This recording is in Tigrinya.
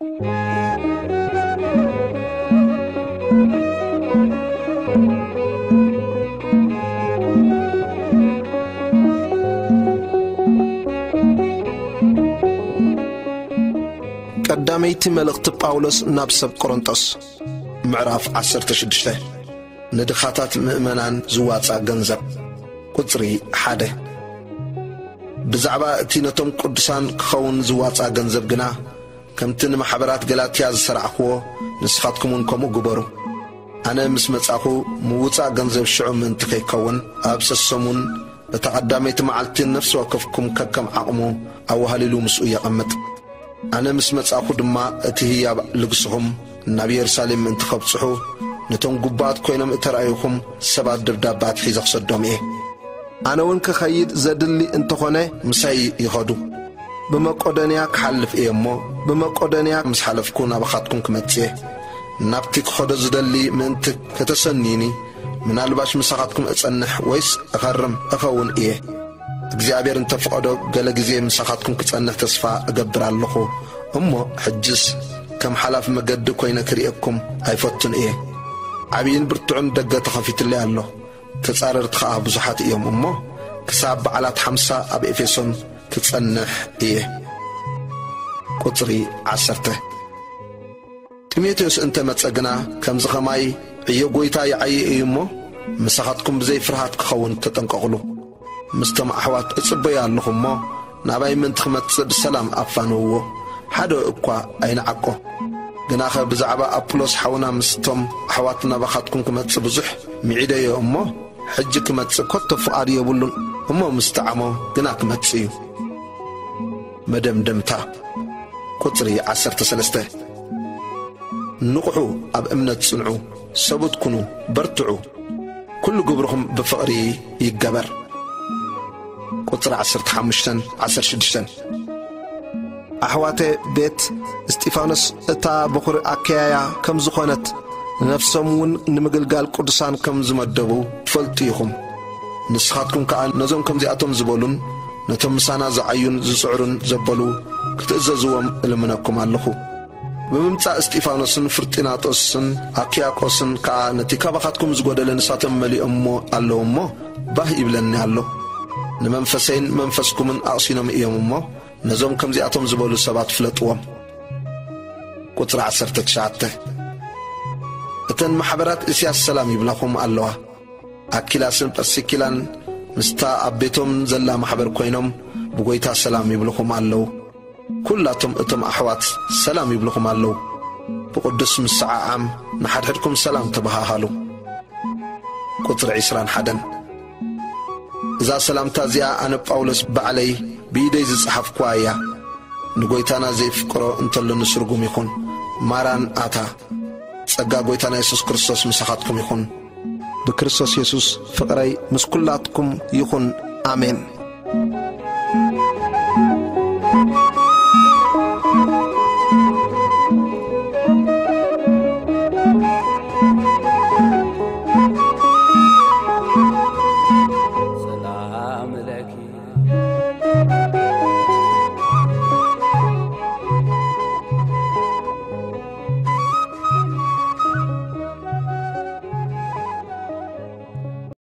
ቀዳመይቲ መልእኽቲ ጳውሎስ ናብ ሰብ ቆሮንጦስ፣ ምዕራፍ ዓሰርተ ሽዱሽተ። ንድኻታት ምእመናን ዝዋጻእ ገንዘብ። ቁጽሪ ሓደ። ብዛዕባ እቲ ነቶም ቅዱሳን ክኸውን ዝዋጻእ ገንዘብ ግና፣ ከምቲ ንማሕበራት ገላትያ ዝሰራዕክዎ፣ ንስኻትኩም እውን ከምኡ ግበሩ። ኣነ ምስ መጻኹ፣ ምውጻእ ገንዘብ ሽዑ ምእንቲ ከይከውን፣ ኣብ ሰሰሙን በታ ቀዳመይቲ መዓልቲ ነፍሲ ወከፍኩም ከከም ዓቕሙ ኣዋህሊሉ ምስኡ የቐምጥ። ኣነ ምስ መጻእኩ ድማ እቲ ህያብ ልግስኹም ናብ የሩሳሌም ምእንቲ ከብጽሑ፣ ነቶም ግቡኣት ኮይኖም እተራእዩኹም ሰባት ደብዳባት ሒዘ ክሰዶም እየ። ኣነ እውን ክኸይድ ዘድሊ እንተኾነ ምሳይ ይኸዱ። ብመቄዶንያ ክሓልፍ እየ እሞ፣ ብመቄዶንያ ምስ ሓለፍኩ ናባኻትኩም ክመጽእ እየ። ናብቲ ክኸዶ ዝደሊ ምእንቲ ከተሰንዩኒ፣ ምናልባሽ ምሳኻትኩም እጸንሕ ወይስ እኸርም እኸውን እየ። እግዚኣብሔር እንተፍቐዶ ገለ ግዜ ምሳኻትኩም ክጸንሕ ተስፋ እገብር ኣለኹ። እሞ ሕጅስ ከም ሓላፍ መገዲ ኮይነ ክርእየኩም ኣይፈቱን እየ። ዓብይን ብርቱዕን ደገ ተኸፊትለይ ኣሎ። ተጻረርቲ ኸኣ ብዙሓት እዮም እሞ፣ ክሳብ በዓላት ሓምሳ ኣብ ኤፌሶን ክጸንሕ እየ። ቁጽሪ ዓሰርተ። ጢሞቴዎስ እንተ መጸ ግና፣ ከምዚ ኸማይ ዕዮ ጐይታ ይዓዪ እዩ እሞ፣ ምሳኻትኩም ብዘይ ፍርሃት ክኸውን ተጠንቀቑሉ። ምስቶም ኣሕዋት እጽበዮ ኣለኹ እሞ፣ ናባይ ምእንቲ ክመጽእ ብሰላም ኣፋንውዎ፣ ሓደ እኳ ኣይንዓቆ። ግናኸ ብዛዕባ ኣጵሎስ ሓውና ምስቶም ኣሕዋት ናባኻትኩም ክመጽእ ብዙሕ ምዒደዮ እሞ፣ ሕጂ ክመጽእ ኮቶ ፍቓድ የብሉን እሞ፣ ምስ ጠዓሞ ግና ክመጽእ እዩ። መደምደምታ። ቁጽሪ ዓሰርተ ሰለስተ። ንቕሑ፣ ኣብ እምነት ጽንዑ፣ ሰቡት ኩኑ፣ በርትዑ። ኩሉ ግብርኹም ብፍቕሪ ይገበር። ቁጽሪ ዓሰርተ ሓሙሽተን ዓሰርተ ሽዱሽተን። ኣሕዋተ፣ ቤት እስጢፋኖስ እታ በኹሪ ኣከያያ ከም ዝኾነት፣ ነፍሶም እውን ንምግልጋል ቅዱሳን ከም ዝመደቡ ትፈልጡ ኢኹም። ንስኻትኩም ከኣ ነዞም ከምዚኣቶም ዝበሉን ነቶም ምሳና ዝዓዩን ዝጽዕሩን ዘበሉ ክትእዘዝዎም እልምነኩም ኣለኹ። ብምምጻእ እስጢፋኖስን ፍርጢናጦስን ኣኪያቆስን ከኣ ነቲ ካባኻትኩም ዝጎደለ ንሳቶም መሊኦምዎ ኣለዉ እሞ፣ ባህ ይብለኒ ኣሎ። ንመንፈሰይን መንፈስኩምን ኣቕሲኖም እዮም እሞ፣ ነዞም ከምዚኣቶም ዝበሉ ሰባት ፍለጥዎም። ቁጽሪ ዓሰርተ ትሽዓተ። እተን ማሕበራት እስያስ ሰላም ይብላኹም ኣለዋ። ኣኪላስን ጳርሲኪላን ምስታ ኣብ ቤቶም ዘላ ማሕበር ኮይኖም ብጎይታ ሰላም ይብልኹም ኣለዉ። ኩላቶም እቶም ኣሕዋት ሰላም ይብልኹም ኣለዉ። ብቕዱስ ምስዓዓም ንሓድሕድኩም ሰላም ተበሃሃሉ። ቁጽሪ ዕስራን ሓደን። እዛ ሰላምታ እዚኣ ኣነ ጳውሎስ ባዕለይ ብኢደይ ዝጸሓፍኩዋ እያ። ንጎይታና ዘይፍቅሮ እንተሎ ንስርጉም ይኹን። ማራን ኣታ። ጸጋ ጎይታና የሱስ ክርስቶስ ምሳኻትኩም ይኹን። ብክርስቶስ የሱስ ፍቕረይ ምስ ኩላትኩም ይኹን። ኣሜን።